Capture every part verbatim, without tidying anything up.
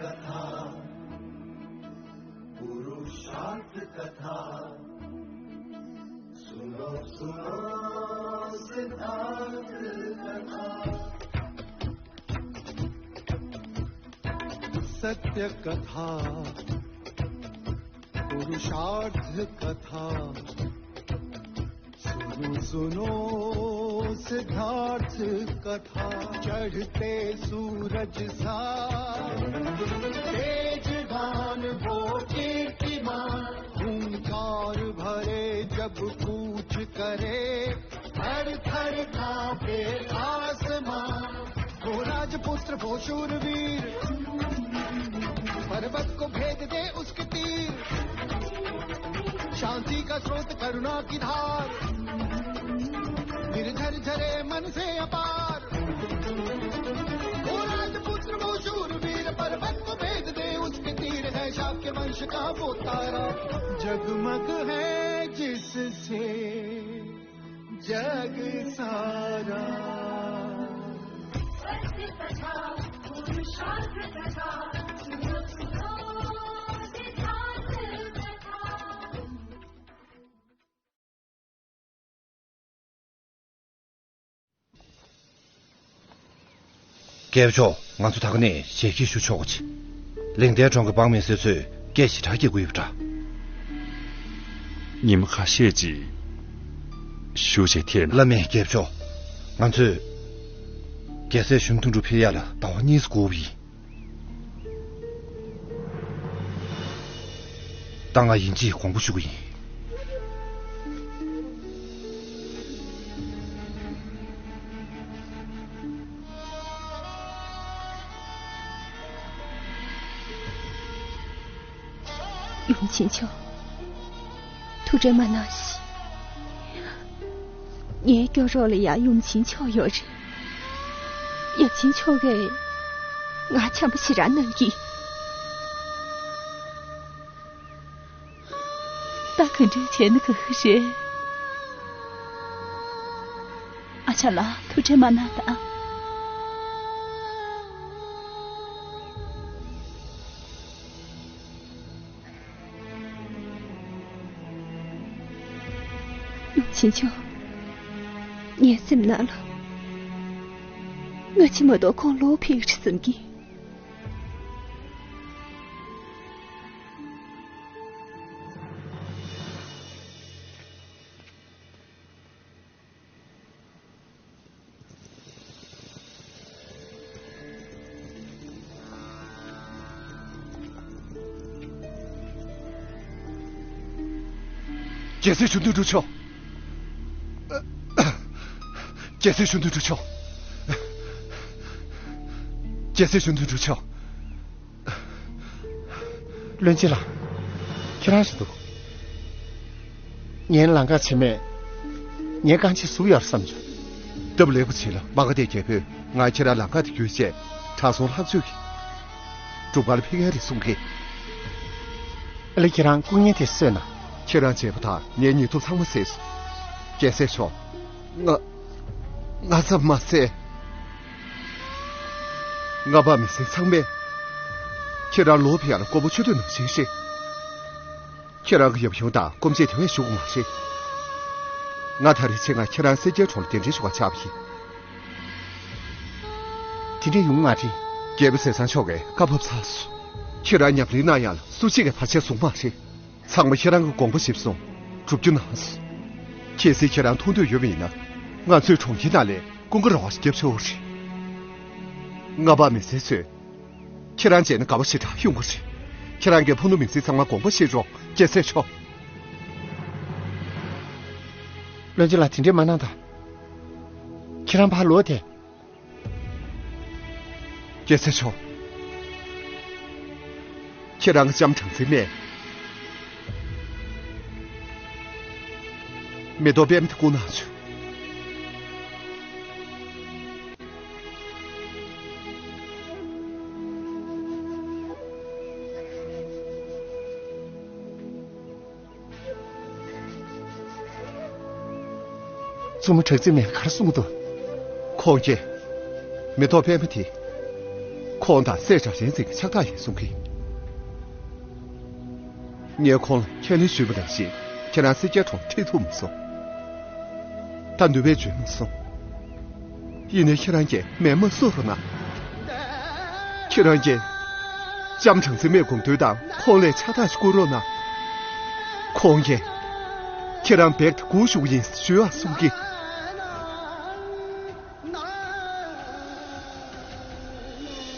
कथा, पुरुषार्थ कथा, सुनो सुनो सिद्धार्थ कथा। सत्य कथा, पुरुषार्थ कथा, सुनो सुनो सिद्धार्थ कथा। चढ़ते सूरज सा तेजवान वो कीर्तिमान, हूंकार भरे जब कूच करे, थर थर कांपे आसमान। वो राजपुत्र वो शूरवीर, पर्वत को भेद दे उसके तीर, शांति का स्रोत करुणा की धार, निर्झर झरे मन से अपार। वो राजपुत्र वो शूरवीर, पर्वत को भेद दे उसके तीर, है शाक्य वंश का वो तारा, जगमग है जिससे जग सारा। सत्य कथा, पुरुषार्थ कथा, सुनो सुनो सिद्धार्थ कथा। རྒྱལ་པོ་མཆོག་ང་ཚོ་ད་ག་ནས་ཞལ་གྱིས་ཞུ་ཆོག་གི་ཅི། ལིང་ཏའི་གྲོང་གི་འབངས་མི་སེར་ཚོས་སྐད་ཞེ་དྲག་རྒྱག་གི་ཡོད་པ་འདྲ། ཉི་མ་ཁ་ཤས་ཅིག་བཞུགས་བྱས་ཐད་ན། བླ་མེད་རྒྱལ་པོ་མཆོག་ང་ཚོས་རྒྱལ་སྲས་གཞོན་དུ་འགྲོ་ཕེབས་ཡ་ལ་ཟླ་བ་གཉིས་སུ་འགོར་བ་ཡིན། ད་ང་ཡིན་གཅིག་དགོངས་པ་ཞུ་གི་ཡིན། ཡུམ་ཆེན་མཆོག་ཐུགས་ཁྲལ་མ་གནང་ཞིག་ངའི་སྐྱོ་རོགས་ལ་ཡང་ཡུམ་ཆེན་མཆོག་ཡོད་རེད། ཡབ་ཆེན་མཆོག་གིས་ང་བྱམས་པོ་ཞེ་དྲག་གནང་གི། ད་ག་འདྲ་བྱས་ན་དགའ་གི་རེད། ཨ་ཅག་ལགས་ཐུགས་ཁྲལ་མ་གནང་དང་། ཡུམ་ཆེན་མཆོག་ངའི་སེམས་ནང་ལ་སྔ་ཕྱི་མ་གཏོགས་ཁོང་ལོག་ཕེབས་ཀྱི་རེད་བསམ་གི། རྒྱལ་སྲས་གཞོན་དུ་འགྲོ་ཆོག་རྒྱལ་སྲས་གཞོན་དུ་འགྲོ་ཆོག་རྒྱལ་སྲས་གཞོན་དུ་འགྲོ་ཆོག་བློན་ཆེན་ལགས། ཁྱེད་རང་ཞིག་འདུག་ངའི་ལམ་ཁ་ཕྱེ་མས། ངའི་རྐང་རྗེས་ཟུག་ཡར་བསམ་བྱུང་། སྟབས་ལེགས་པོ་བྱས་ལ་མ་ག་དེ་རྒྱལ་པོས་ང་ཁྱེད་རང་ལམ་ཁ་དེ་བརྒྱུད་བྱས་དྲང་སྲོང་ལྷག་བཅུག་གི། འབྲུག་པར་ཕེབས་མཁན་རེད་གསུང་གི། ཨ་ལེ་ཁྱེད་རང་སྐུ་ངལ་དེ་གསོས་ན། ཁྱེད་རང་བྱས་པ་དང་ངའི་ཉེས་ཐོབ་ཚང་མ་བསལ་སོང་། རྒྱལ་སྲས་མཆོག་ང་ང་ཙམ་མ་ཟད། ང་པ་མི་སེར་ཚང་མས་ཁྱེད་རང་ལོག་ཕེབས་ཡག་ལ་མགོ་པོ་མཆོད་འདོད་ནང་བཞིན་རེད། ཁྱེད་རང་གི་ཡབ་ཡུམ་དང་སྐུ་མཆེད་དེ་བས་ཞུ་དགོས་མ་རེད། ང་ད་རེས་ཆེད་མངགས་ཁྱེད་རང་སེར་སྐྱའི་གྲོང་ལ་གདན་འདྲེན་ཞུ་བར་བཅར་བ་ཡིན། དེ་འདྲ་ཡོང་ང་རེད། རྒྱལ་པོ་ཟས་གཙང་མཆོག་གིས་བཀའ་ཕབ་ཚར་སོང་། ཁྱེད་རང་ཉམས་ལེན་གནང་ཡག་ལ་སུ་གཅིག་གིས་བར་ཆད་བཟུང་མ་རེད། ཚང་མ་ཁྱེད་རང་གི་དགོངས་པ་གཞིར་བཟུང་སྒྲུབ་རྒྱུ་གནང་སོང་། གལ་སྲིད་ཁྱེད་རང་མཐོང་འདོད་ཡོད་པ་ཡིན་ན། ང་ཚོའི་གྲོང་ཁྱེར་ནང་ལ་ཀུན་དགའ་ར་བ་ཞིག་བརྒྱབ་ཆོག་རེད། ང་པ་མི་སེར་ཚོས་ཁྱེད་རང་མཇལ་ན་དགའ་བ་ཞེ་དྲག་ཡོང་གི་རེད། ཁྱེད་རང་གི་ཕུ་ནུ་མི་ཚེ་ཚང་མ་དགོངས་པ་བཞེས་རོགས། རྒྱལ་སྲས་མཆོག་བློན་ཆེན་ལགས་དེ་འདྲས་མ་གནང་དང་། ཁྱེད་རང་ཕར་ལོག་དེ། རྒྱལ་སྲས་མཆོག་ཁྱེད་རང་གི་ལྕམ་སྦྲང་རྩིའི་སྨན། མེ་ཏོག་པད་མ་དེ་བསྐུར་གནང་བྱུང་། བཙུན་མོ་སྦྲང་རྩིའི་སྨན་ག་རེ་གསུང་གི་འདུག་ཁོང་གིས་མེ་ཏོག་པད་མ་དེ་ ཁོང་དང་སྲས་གྲགས་ཅན་ཚེ་གི་ཕྱག་རྟགས་ཡིན་གསུང་གི། ངས་ཁོང་ལ་ཁས་ལེན་ཞུས་པ་ནང་བཞིན་ཁྱེད་རང་སེར་སྐྱའི་གྲོང་ཁྲིད་ཐུབ་མ་སོང་། ད་ནུས་པས་འཇོན་མ་སོང་། ཡིན་ནའི་ཁྱེད་རང་གིས་མེ་མ་གསོད་རོགས་གནང་། ཁྱེད་རང་གིས་ལྕམ་སྦྲང་རྩི་མའི་དགོངས་དོན་དང་ཁོང་ལ་ཕྱག་རྟགས་ཤིག་བསྐུར་རོགས་གནང་། ཁོང་གིས་ཁྱེད་རང་རྦད་དེ་སྒུག་བཞུགས་ཡིན་ཞུས་ཨ་གསུང་གི།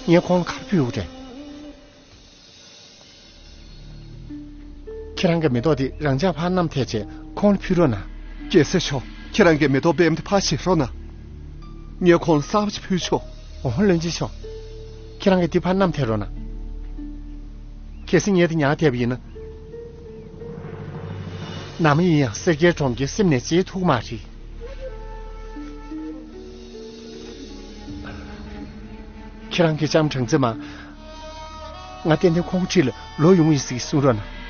ངས་ཁོང་ལ་ག་རེ་ཕུལ་དགོས་རེད། ཁྱེད་རང་གི་མེ་ཏོག་དེ་རང་འཇགས་ཕར་བསྣམས་ཐལ་བྱས་ཁོང་ལ་ཕུལ་རོགས་གནང་། རྒྱལ་སྲས་མཆོག་ཁྱེད་རང་གི་མེ་ཏོག་པད་མ་དེ་ཕར་བཞེས་རོགས་གནང་། ངས་ཁོང་ལ་གསར་པ་ཅིག་ཕུལ་ཆོག་འོ་བློན་ཆེན་མཆོག་ཁྱེད་རང་གིས་དེ་ཕར་བསྣམས་ཐལ་རོགས་གནང་། གལ་སྲིད་ངས་དེ་ཉར་ཐལ་བ་ཡིན་ན། ནམ་ཡིན་ཡང་སེར་སྐྱའི་གྲོང་ཁྱེར་སེམས་ནས་བརྗེད་ཐུབ་མ་རེད། ཁྱེད་རང་གིས་ལྕམ་སྦྲང་རྩི་མ། ང་ཏན་ཏན་ཁོང་ཁྲིད་ལ་ལོག་ཡོང་ཡིན་ཟེར་གསུང་རོགས་གནང་།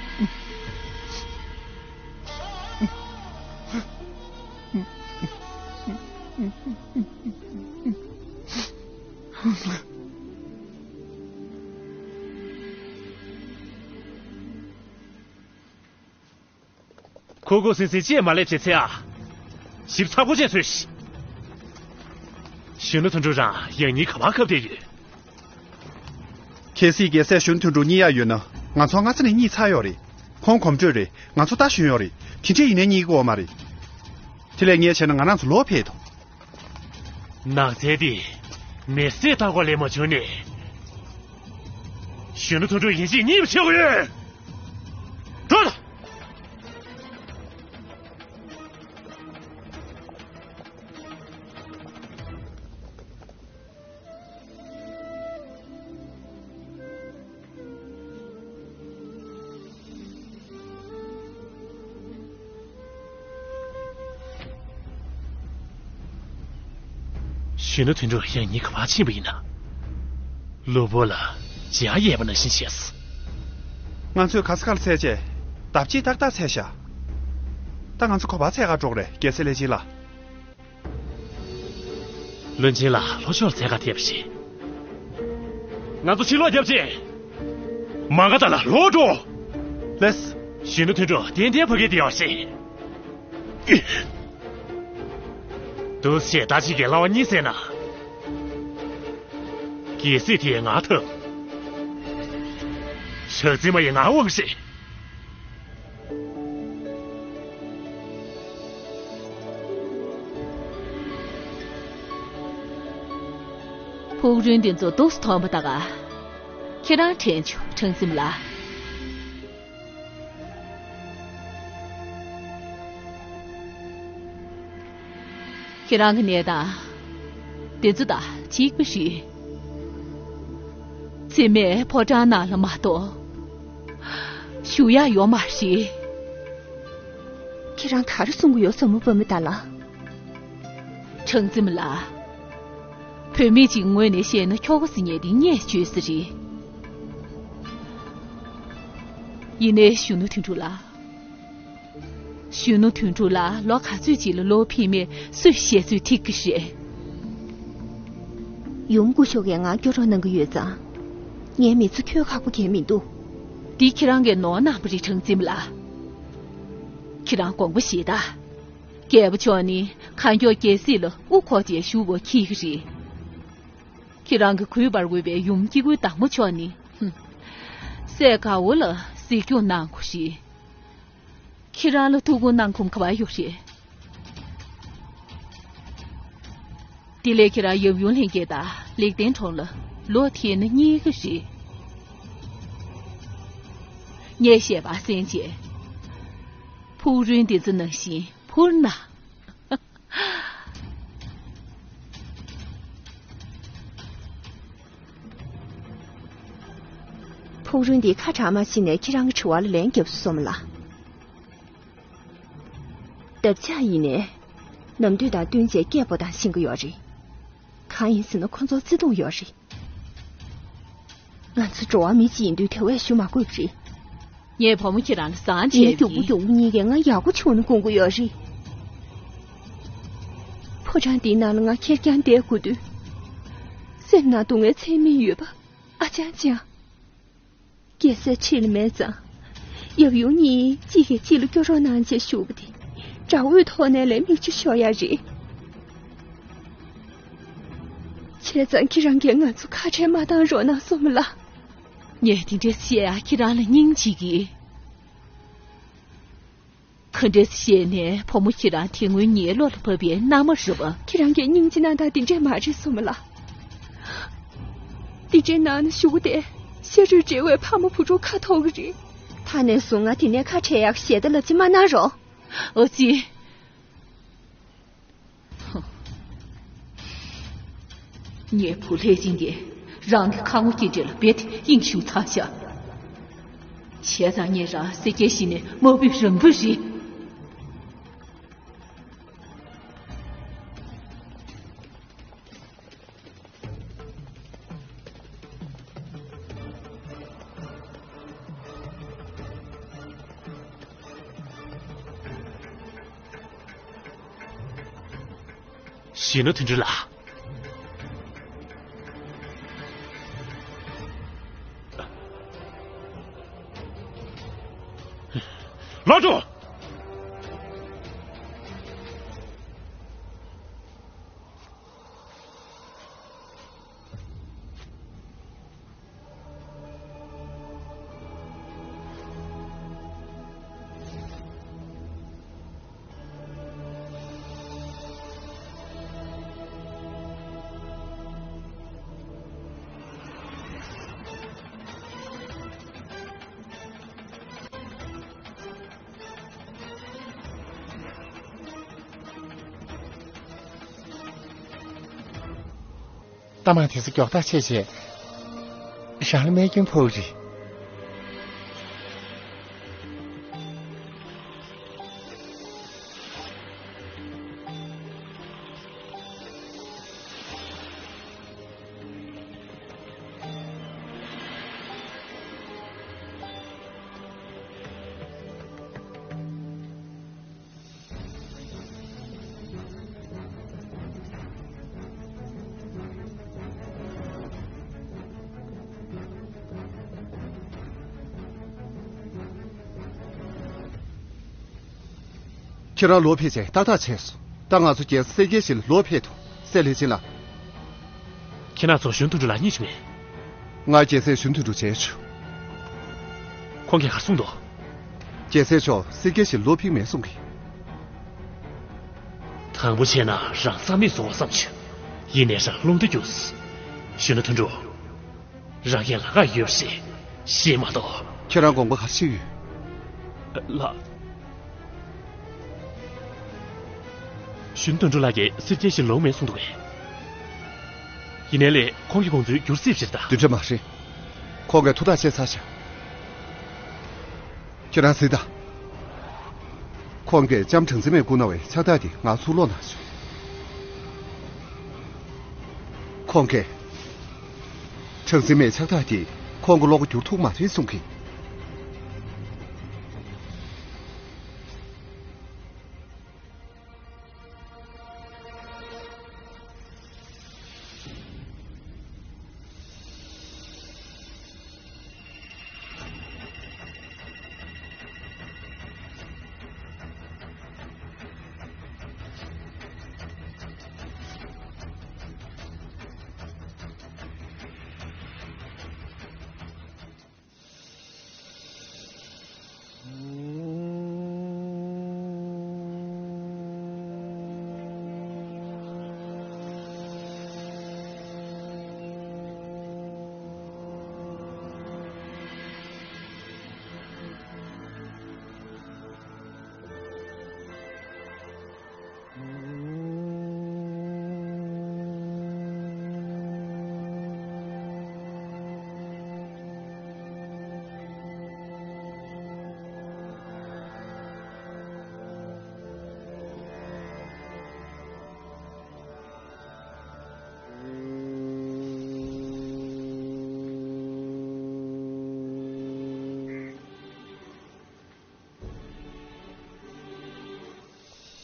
ཁུ་ཁུ་སིང་སིང་ཅིས་མ་ལས་བྱེད་ཚེ་ཨ། ཞིབ་ཚགས་པོ་ཅིག་བཟོས་ཤིག་གཞོན་ནུ་དོན་གྲུབ་རང་ཡང་སྙིང་ག་པར་ཁབ་བསྡད་ཡོད། གལ་སྲིད་རྒྱལ་སྲས་གཞོན་ནུ་དོན་གྲུབ་རྙེད་ཡག་ཡོད་ན་ང་ཚོ་སྔ་ས་ནས་རྙེད་ཚར་ཡོད་རེད། ཁོང་གོམ་བགྲོད་རེད། ང་ཚོ་རྟ་ཞོན་ཡོད་རེད། དེ་འདྲས་ཡིན་ནའི་རྙེད་ཀྱི་ཡོད་མ་རེད། དེ་ལས་ངས་བྱས་ན་ང་རང་ཚོ་ལོག་ཕེབས་དང་། ནགས་ཚལ་འདི་མི་སེར་ལྟ་སྐོར་ལས་མ་བྱུང་ནས། གཞོན་ནུ་དོན་གྲུབ་ཡིན་གཅིག་རྙེད་པ་བྱེད་དགོས་ཡོད། འགྲོ་ད། གཞོན་ནུ་དོན་གྲུབ་ཡང་སྙིང་ག་པར་ཕྱིན་པ་ཡིན་ན། གློ་བུར་ལ་འཇའ་ཡལ་བ་ནང་བཞིན་བྱས་སོང་། ང་ཚོས་ག་ས་ག་ལ་བཙལ་བྱས། ལྡབ་གཅིག་ཏག་ཏག་བཙལ་བཞག་ད་ང་ཚོ་ག་པར་འཚོལ་ག་འགྲོ་གི་རེད། རྒྱལ་སྲས་ལྷས་བྱིན་ལགས། བློན་ཆེན་ལགས་ལྷོ་ཕྱོགས་ལ་འཚོལ་ག་ཐེབས་ཤིག་ང་ཚོ་ཕྱིར་ལོག་རྒྱབ་ཅིང་། མ་ག་དྷ་ལ་ལོག་འགྲོ། ལགས། གཞོན་ནུ་དོན་གྲུབ་ཏན་ཏན་ཕ་གིར་བསྡད་ཡོད་ཤིག་འདུག་སེ་བྱས་ད་ཅིག་གི་གླ་བ་གཉིས་བསད་ན། རྒྱལ་སྲིད་དེ་ཡི་ང་ཐོབ། ཞག་རྩིས་མ་ཡི་ང་དབང་ཤེད། ཕུག་རོན་འདི་ཚོ་འདུག་སེ་མཐོང་བ་ད་ག་ཁྱེད་རང་དྲན་བྱུང་སྦྲང་རྩི་མ་ལགས། ཁྱེད་རང་གི་གནས་སྟངས་དེ་ཚོ་དང་གཅིག་པ་རེད། རྩིས་མས་ཕོ་བྲང་ནང་ལ་མ་གཏོགས་བཞུགས་ཡག་ཡོད་མ་རེད། ཁྱེད་རང་ག་རེ་གསུང་གི་ཡོད། བཟང་མོ་བུ་མོ་ད་ལ། སྦྲང་རྩི་མ་ལགས། བུད་མེད་ཅིག་ངོས་ནས་བཤད་ན་ཁྱོ་ག་ཟེར་མཁན་དེ་བརྙས་བཅོས་ས་རེད། ཡིན་ནའི་གཞོན་ནུ་དོན་གྲུབ་ལགས། གཞོན་ནུ་དོན་གྲུབ་ལགས་ལོ་ག་ཚོད་ཅིག་ལ་ལོག་ཕེབས་མིན་སུས་བཤད་ཚོད་ཐིག་གི་རེད། ཡུམ་སྐུ་ཞབས་ཀྱིས་ང་སྐྱོབ་རོགས་གནང་གི་ཡོད་ཙང་། ངའི་མི་ཚེ་འཁྱོལ་ཁག་པོ་གང་ཡང་མི་འདུག་འདི་ཁྱེད་རང་གིས་ནོར་གནང་བ་རེད་སྦྲང་རྩི་མ་ལགས། ཁྱེད་རང་དགོངས་པ་བཞེས་དང་། རྒྱལ་པོ་མཆོག་ནི་གང་མགྱོགས་རྒྱལ་སྲིད་ལ་དབུ་འཁོར་ཏེ་བཞུགས་པ་ཁྱེད་ཀྱི་རེད། ཁྱེད་རང་གིས་གུས་པར་འོས་པའི་ཡུམ་སྐྱེ་དགུའི་བདག་མོ་མཆོག་ནི། ཧུམ། སྲས་དགའ་བོ་ལ་གཟིགས་སྐྱོང་གནང་དགོས་རེད། ཁྱེད་རང་ལ་ཐུགས་ཁུར་གནང་ཁོམ་ག་པར་ཡོད་རེད། དེ་ལས་ཁྱེད་རང་ཡབ་ཡུམ་ལྷན་རྒྱས་དང་ལེགས་ལྡན་གྲོང་ལ་ལོག་ཐེབས་ན་རྙེད་ཀྱི་རེད། ངས་བཤད་པ་གསན་བྱས། ཕུག་རོན་འདི་ཚོ་ནང་བཞིན་འཕུར་ན། ཕུག་རོན་འདིས་ཁ་གྲག་མ་ཕྱིན་ནས་ཁྱེད་རང་གི་དྲི་བ་ལ་ལན་བརྒྱབ་སོང་སོམ་ལ། འདབ་ཆགས་ཡིན་ནའི། ནམ་དུས་དང་བསྟུན་བྱས་སྐད་འབོད་སྟངས་ཤེས་ཀྱི་ཡོད་རེད། གང་ཡིན་ཟེར་ན་ཁོ་ཚོར་བརྩེ་དུང་ཡོད་རེད། ང་ཚོ་འགྲོ་བ་མི་གཅིག་ཡིན་དུས་དེ་བས་ཞུ་མ་དགོས་པ་རེད། ངས་བུ་མོ་ཁྱེད་རང་ལ་བཟང་ངའི་བྱས་རྒྱུག་པོ་པ་ཡིན། རྒྱུག་པོ་གཉིས་ཀས་ང་ཡག་པོ་བྱུང་ན་དགོངས་ཀྱི་ཡོད་རེད། ཕོ་བྲང་འདིའི་ནང་ལ་ང་ཁེར་རྐྱང་བསྡད་དགོས་དུས། སེམས་ནང་སྡུག་བསྔལ་ཚད་མེད་ཡོད་པ། ཨ་ཅག་ཅག་རྒྱལ་སྲས་ཁྲིད་ལ་མེད་ཙང་། ཡབ་ཡུམ་གཉིས་གཅིག་གིས་གཅིག་ལ་སྐྱོ་རོགས་གནང་བྱས་བཞུགས་པ་དེ། དགྲ་བོའི་ཐོག་ནས་ལས་མིག་ཆུ་ཤོར་ཡ་རེད། བྱས་ཙང་ཁྱེད་རང་གིས་ང་ཚོ་ཁ་བྲལ་མ་བཏང་རོགས་གནང་སོང་མ་ལགས། ངས་དེ་འདྲས་བཤད་ཡ་ཁྱེད་རང་ལ་སྙིང་རྗེ་གི། ག་འདྲས་བཤད་ནས་བུ་མོ་ཁྱེད་རང་དེ་སྔོན་ངའི་བློ་ལ་བབས་པའི་མནའ་མ་རེད་པ། ཁྱེད་རང་གིས་སྙིང་རྗེ་གནང་སྟངས་དེ་འདྲས་མ་རེད་སོང་མ་ལགས། དེ་འདྲས་གནང་ན་གཞུག་གུ་དེ་ཤ་རུས་འབྲེལ་བའི་ཕ་མ་བུ་ཕྲུག་ཁ་འཐོར་གི་རེད། ད་ནས་བཟུང་ང་དེ་ནས་ཁ་བྲལ་ཡག་ཞེ་ད་ལབ་ཅིག་མ་གནང་རོགས། ཨ་ཙི། ངའི་བུ་ལྷས་སྦྱིན་གྱིས་རང་གི་ཁ་ངོ་སྐྱེ་འདྲེ་ལ་རྦད་དེ་དབྱིངས་ཞུགས་ཚར་བཞག་བྱས་ཙང་ངས་རང་སེར་སྐྱའི་གཞི་ནས་མ་བུད་རང་བུད་རེད། གཞོན་ནུ་དོན་གྲུབ་ལགས། ལགས་སོ། གཏའ་མ་དེ་ཚོ་མགྱོགས་ཐག་ཆོད་བྱས། ཞང་ལ་རྨས་སྐྱོན་ཕོག་རེད། ཁྱེད་རང་ལོག་ཕེབས་བྱས་ཏག་ཏག་བྱས་སོང་། ད་ང་ཚོ་རྒྱལ་ས་སེར་སྐྱའི་གཞིས་ལ་ལོག་ཕེབས་ཐུབ། སྲས་ལྷས་སྦྱིན་ལགས། ཁྱེད་རང་ཚོ་གཞོན་དོན་གྲུབ་ལགས་རྙེད་བྱུང་ངས། ང་རྒྱལ་སྲས་གཞོན་དོན་གྲུབ་མཇལ་བྱུང་། ཁོང་གིས་ག་རེ་གསུངས་འདུག་རྒྱལ་སྲས་མཆོག་སེར་སྐྱའི་གཞིས་ལ་ལོག་ཕེབས་མེད་གསུང་གི། དང་པོ་བྱས་ན་རང་རྩ་མེད་བཟོ་བ་བསམ་བྱུང་། ཡིན་ནའི་རང་བློ་འདྲི་རྒྱུགས། གཞོན་ནུ་དོན་གྲུབ། རང་གིས་ལ་ཁག་ཡོད་པ་ཞིག་ཤེས་མ་གཏོགས། ཁྱེད་རང་དགོངས་པ་ག་རེ་བཞེས་ཡོད། ལགས། གཞོན་དོན་གྲུབ་ལགས་ཀྱིས་སེར་སྐྱའི་གཞིས་ལ་ལོག་མེད་གསུངས་འདུག་གས། ཡིན་ནའི་ལས་ཁོང་གི་དགོངས་ཚུལ་འགྱུར་སྲིད་པ་ཞིག་རེད་ད། དེ་འདྲ་མ་རེད། ཁོང་གིས་ཐུགས་ཐག་བཅད་ཚར་བཞག་ཁྱེད་རང་གཟིགས་དང་། ཁོང་གིས་ལྕམ་གྲངས་འཛིན་མས་བསྐུར་གནང་བའི་ཕྱག་རྟགས་དེ་ང་ཚུར་སློག་གནང་བྱུང་། ཁོང་གིས། གྲངས་འཛིན་མའི་ཕྱག་རྟགས་དེ་ཁོང་གི་བློ་ཁ་བསྒྱུར་ཐུབ་མ་རེད་གསུང་གི།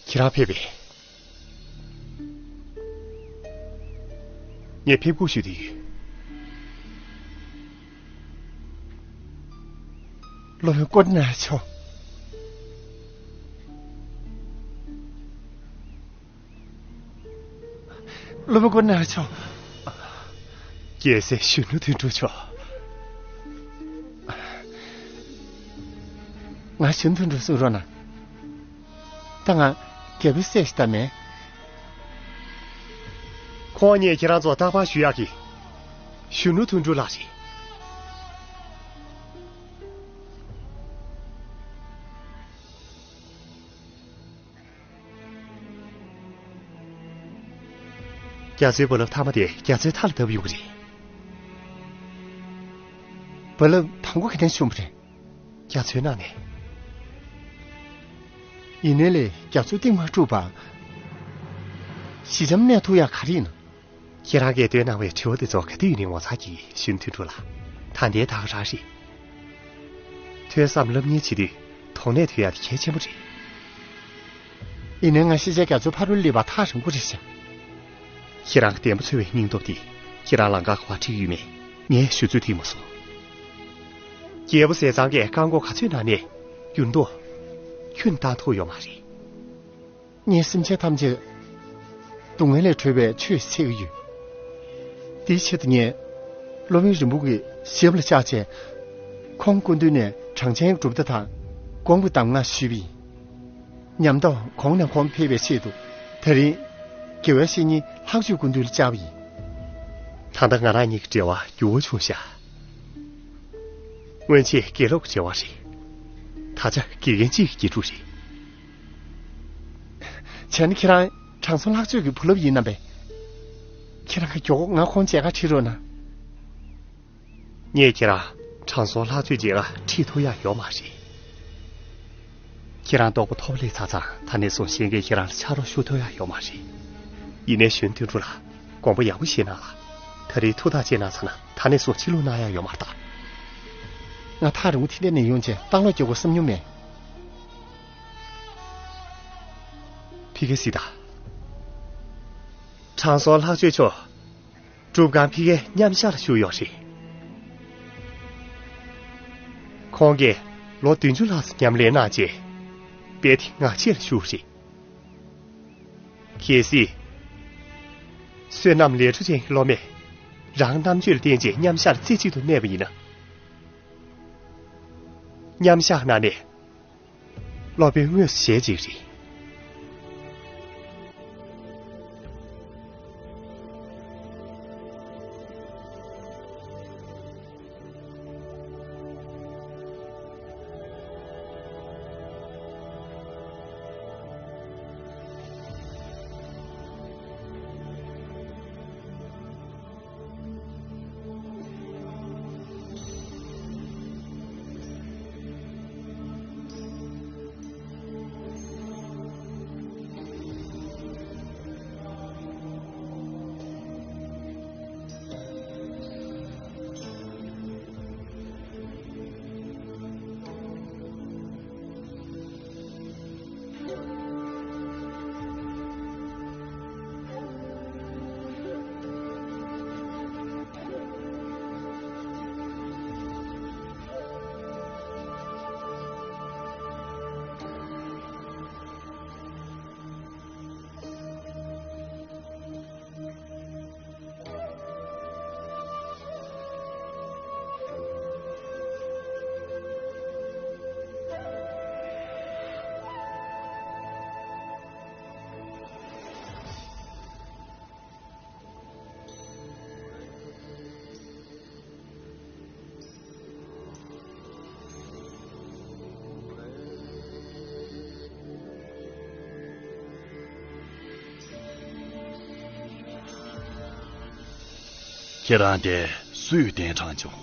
ཁྱེད་རང་ཕེབས་པས། ངས་ཕེབས་སྒུག་ཞུས་བསྡད་ཡོད། སློབ་དཔོན་ཀོ་ཌི་ནཱ་ཡ་མཆོག་སློབ་དཔོན་ཀོ་ཌི་ནཱ་ཡ་མཆོག་རྒྱལ་སྲས་གཞོན་ནུ་དོན་གྲུབ་མཆོག་ང་གཞོན་དོན་གྲུབ་གསུང་རོགས་གནང་། ད་ང་རྒྱལ་པོའི་སྲས་ཤིག་ད་མེད། ཁོང་ངས་ཁྱེད་རང་ཚོ་རྟག་པར་ཞུ་ཡག་གི། གཞོན་ནུ་དོན་གྲུབ་ལགས་རེད། རྒྱ་མཚོའི་རྦ་རླབས་མཐའ་མ་དེ་རྒྱ་མཚོའི་མཐའ་ལ་བརྡབས་ཡོང་གི་རེད། རྦ་རླབས་དང་པོ་ག་དེ་ནས་བྱུང་བ་རེད། རྒྱ་མཚོའི་ནང་ནས། ཡིན་ནའི་ལས་རྒྱ་མཚོའི་གཏིང་མ་དཀྲུགས་པར། ཞི་འཇམ་གནས་ཐུབ་ཡག་ག་རེ་ཡིན་ནམ། ཁྱེད་རང་གིས་བཏོན་གནང་བའི་དྲི་བ་དེ་ཚོ་ག་དུས་ཡིན་ནའི་ངོ་མཚར་གྱི་གཞོན་དོན་གྲུབ་ལགས། ད་ལྟའི་ད་ག་རང་རེད། ཐོས་བསམ་སློབ་གཉེར་བྱེད་དུས་དོགས་གནད་ཐོན་ཡག་དེ་གལ་ཆེན་པོ་རེད། ཡིན་ནའི་ང་ཤེས་བྱའི་རྒྱ་མཚོའི་ཕ་རོལ་སླེབས་པ་ཐག་རིང་པོ་རེད་ཤག་ཁྱེད་རང་གི་བདེན་པ་འཚོལ་བའི་སྙིང་སྟོབས་དེ་ཁྱེད་རང་ལང་ཀར་ག་པར་ཁྲིད་ཀྱི་ཡོད་མེད་ངས་ཞུ་ཚོད་ཐིག་མ་སོང་། རྒྱལ་པོ་ཟས་གཙང་གིས་རྐང་འཁོར་ག་ཚོད་ནང་ནས་འགྱུར་ལྡོག་ཁྱོན་བཏང་ཐུབ་ཡོད་མ་རེད། ངས་སེམས་ཅན་ཐམས་ཅད་སྡུག་བསྔལ་ལས་གྲོལ་བའི་ཆོས་འཚོལ་གྱི་ཡོད། དེའི་ཆེད་དུ་ངས་སློབ་དཔོན་རིན་པོ་ཆེའི་ཞབས་ལ་བཅར་བྱས། ཁོང་སྐུ་མདུན་ནས་གྲངས་ཅན་གྲུབ་མཐའ་དང་དགོངས་པའི་གདམས་ངག་ཞུས་པ་ཡིན། ཉམས་རྟོགས་གོང་ནས་གོང་འཕེལ་བའི་ཆེད་དུ་དེ་རིང་དགེ་བའི་བཤེས་གཉེན་ལྷག་སྤྱོད་སྐུ་མདུན་ལ་བཅར་བ་ཡིན། ད་ལྟ་ང་རང་གཉིས་ཀྱི་འབྲེལ་བ་འགྱུར་བ་བྱུང་ཤག་སྔོན་ཆད་དགེ་སློབ་ཀྱི་འབྲེལ་བ་རེད། ད་ཆ་དགེ་རྒན་གཅིག་གི་དགེ་ཕྲུག་རེད། བྱས་ན་ཁྱེད་རང་དྲང་སྲོང་ལྷག་སྤྱོད་ཀྱི་བུ་སློབ་ཡིན་ནམ་པས། ཁྱེད་རང་གི་མགྱོགས་པོ་ང་ཁོང་མཇལ་ཁ་ཁྲིད་རོགས་གནང་། ངས་ཁྱེད་རང་དྲང་སྲོང་ལྷག་སྤྱོད་མཇལ་ཁ་ཁྲིད་ཐུབ་ཡག་ཡོད་མ་རེད། ཁྱེད་རང་རྟོགས་པ་མཐོ་པོ་སླེབས་ཚར་ཙང་ད་ནས་བཟུང་གཞན་གྱིས་ཁྱེད་རང་ལ་ཕྱག་རོགས་ཞུ་ཐུབ་ཡག་ཡོད་མ་རེད། ཡིན་ནའི་གཞོན་དོན་གྲུབ་ལགས། དགོངས་པ་ཡག་པོ་བཞེས་གནང་ལ། ད་རེས་ཐུགས་ཐག་བཅད་གནང་ཚར་ན་ད་ནས་བཟུང་ཕྱིར་ལོག་གནང་ཡག་ཡོད་མ་རེད་ད། ང་ཐག་རིང་པོ་དེ་འདྲ་ནས་ཡོང་བྱས་ལྟ་ཀློག་རྒྱག་དགོས་བསམ་མྱོང་མེད། ཕ་གི་གཟིགས་དང་། དྲང་སྲོང་ལྷག་སྤྱོད་མཆོག་སྒྲུབ་ཁང་ཕ་གིའི་མཉམ་ཞག་ལ་བཞུགས་ཡོད་རེད། ཁོང་གིས་ལོ་བདུན་ཅུ་ལྷག་ཙམ་ཉམས་ལེན་གནང་རྗེས། དཔལ་ལྡན་ངག་བྱེད་ལ་བཞུགས་རེད། གལ་སྲིད། བསོད་ནམས་ལས་འཕྲོ་ཅན་གྱི་སློབ་མས་རང་རྣམ་དཔྱོད་ལ་བརྟེན་བྱས་མཉམ་ཞག་ལ་རྩེ་གཅིག་ཏུ་གནས་པ་ཡིན་ན། མཉམ་ཞག་ནང་ནས་སློབ་དཔོན་དངོས་སུ་ཞལ་གཅིག་རེད། ཁྱེད་རང་དེ་སུས་གདན་དྲངས་བྱུང་།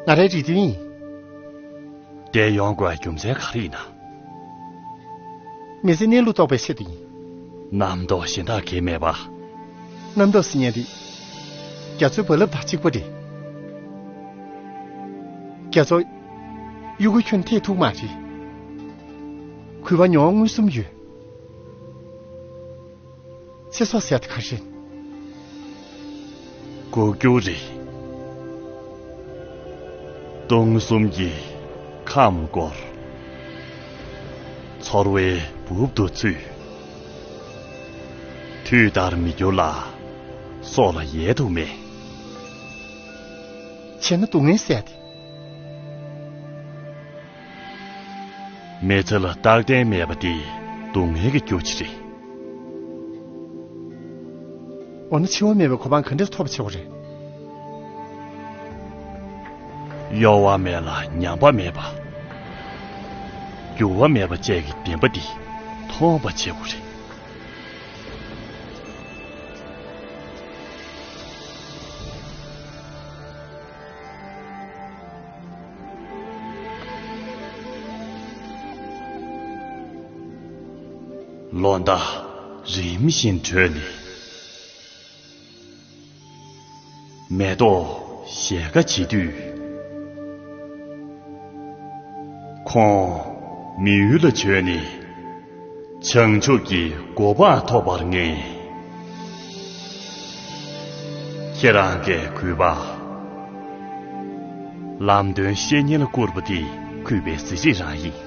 ང་རའི་རེ་འདུན་ཡིན། དེ་ཡོང་དགོས་རྒྱུ་མཚན་ག་རེ་ཡིན་ན། མི་ཚེ་གནས་ལུགས་རྟོགས་པའི་ཆེད་དུ་ཡིན། རྣམ་རྟོག་གཞན་དག་གང་མེད་པ། རྣམ་རྟོག་ཟེར་མཁན་དེ། རྒྱ་མཚོའི་རྦ་རླབས་དང་གཅིག་པ་རེད། རྒྱ་མཚོ། གཡུ་གུ་ཁྱོན་ཐེག་ཐུག་མ་རེད། གུས་པ་མྱོང་བ་མངོན་སུམ་ཡོད། ཚེ་སྲོག་ཟེར་དེ་ག་རེད། སྒུག་རྒྱུ་རེད། སྟོང་གསུམ་གྱི་ཁམས་བསྐོར། ཚོར་བའི་སྦུབས་དུ་ཚུད། དུས་ལྟར་མི་འགྱུར་ལ། སྲོག་ལ་ཡལ་དུ་མེད། བྱས་ན་སྡུག་བསྔལ་ཟེར་ཡ་དེ། མི་ཚེ་ལ་རྟག་བརྟན་མེད་པ་དེ་སྡུག་བསྔལ་གྱི་རྒྱུ་ཆ་རེད། འོ་ན་འཆི་བ་མེད་པའི་གོ་འཕང་ག་འདྲས་ཐོབ་པ་བྱེད་དགོས་རེད། གཡོ་བ་མེད་ལ་ཉམས་པ་མེད་པ། འགྱུར་བ་མེད་པ་བཅས་ཀྱི་བདེན་པ་འདི་མཐོང་བ་བྱེད་དགོས་རེད། ལོ་ཟླ་རིམ་བཞིན་བགྲོད་ནས། མེ་ཏོག་ཞལ་དཀར་བྱེད་དུས། ཁོང་མི་ཡུལ་ལ་བྱོན་ནས། བྱང་ཆུབ་ཀྱི་གོ་འཕང་ཐོབ་པར་ངེས། ཁྱེད་རང་གིས་གུས་པ། ལམ་སྟོན་བཤེས་གཉེན་ལ་བསྐུར་བ་དེ་གུས་པའི་གཟི་བརྗིད་རང་ཡིན།